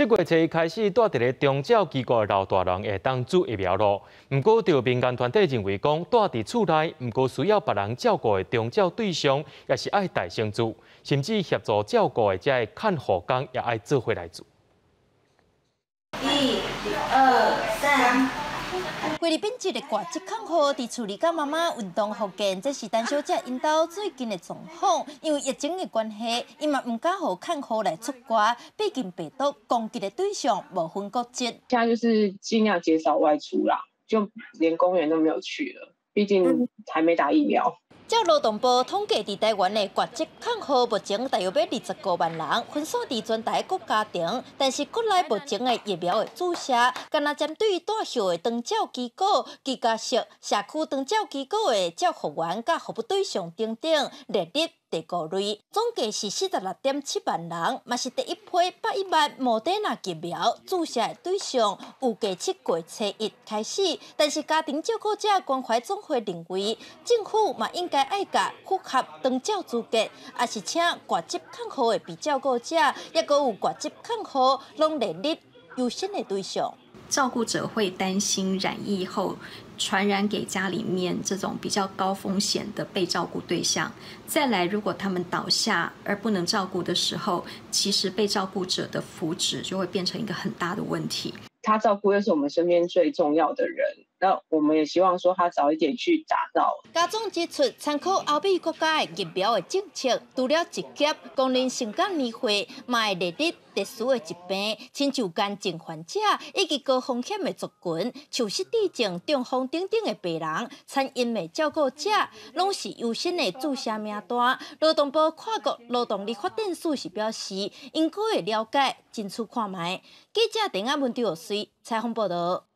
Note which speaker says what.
Speaker 1: 這月初開始，蹛佇咧長照機構的老大人會當注疫苗囉。毋過，著民間團體認為講，蹛佇厝內，毋過需要別人照顧的長照對象，也是愛代先注，甚至協助照顧的這个看護工也愛做伙來注。
Speaker 2: 一、二、三。
Speaker 3: 菲律賓籍的外籍看護佇厝裡佮媽媽運動復健，這是陳小姐𪜶兜最近的狀況。因為疫情的關係，伊嘛毋敢予看護來出外，畢竟病毒攻擊的對象無分國籍。
Speaker 4: 現在就是盡量減少外出啦，就連公園都沒有去了，畢竟還沒打疫苗。
Speaker 3: 照勞動部統計，佇台灣的外籍看護目前大約欲25萬人，分散佇全台各家庭。但是國內目前的疫苗的注射，干焦針對帶後的長照機構、居家式社區長照機構的照護員佮服務對象等等列入第五類，總計是46.7萬人，嘛是第一批810萬莫德納疫苗注射的對象，預計7月初一開始。但是家庭照顧者關懷總會認為，政府嘛應該愛共符合長照資格，抑是請外籍看護的被照顧者，抑閣有外籍看護，攏列入優先的對象。
Speaker 5: 照顧者會擔心染疫後傳染給家裡面這種比較高風險的被照顧對象。再來，如果他們倒下而不能照顧的時候，其實被照顧者的福祉就會變成一個很大的問題。
Speaker 4: 他照顧又是我們身邊最重要的人，那我們也希望說他早一點去打到。
Speaker 3: 家總指出，參考歐美國家的疫苗的政策，除了一劑公認性甲年歲，嘛會列入特殊的疾病，親像癌症患者以及高風險的族群，像失智症、中風等等的病人，餐飲的照顧者，攏是優先的注射名單。勞動部跨國勞動力發展署是表示，𪜶閣會了解，爭取看覓。記者鄧阿文、張玉水採訪報道。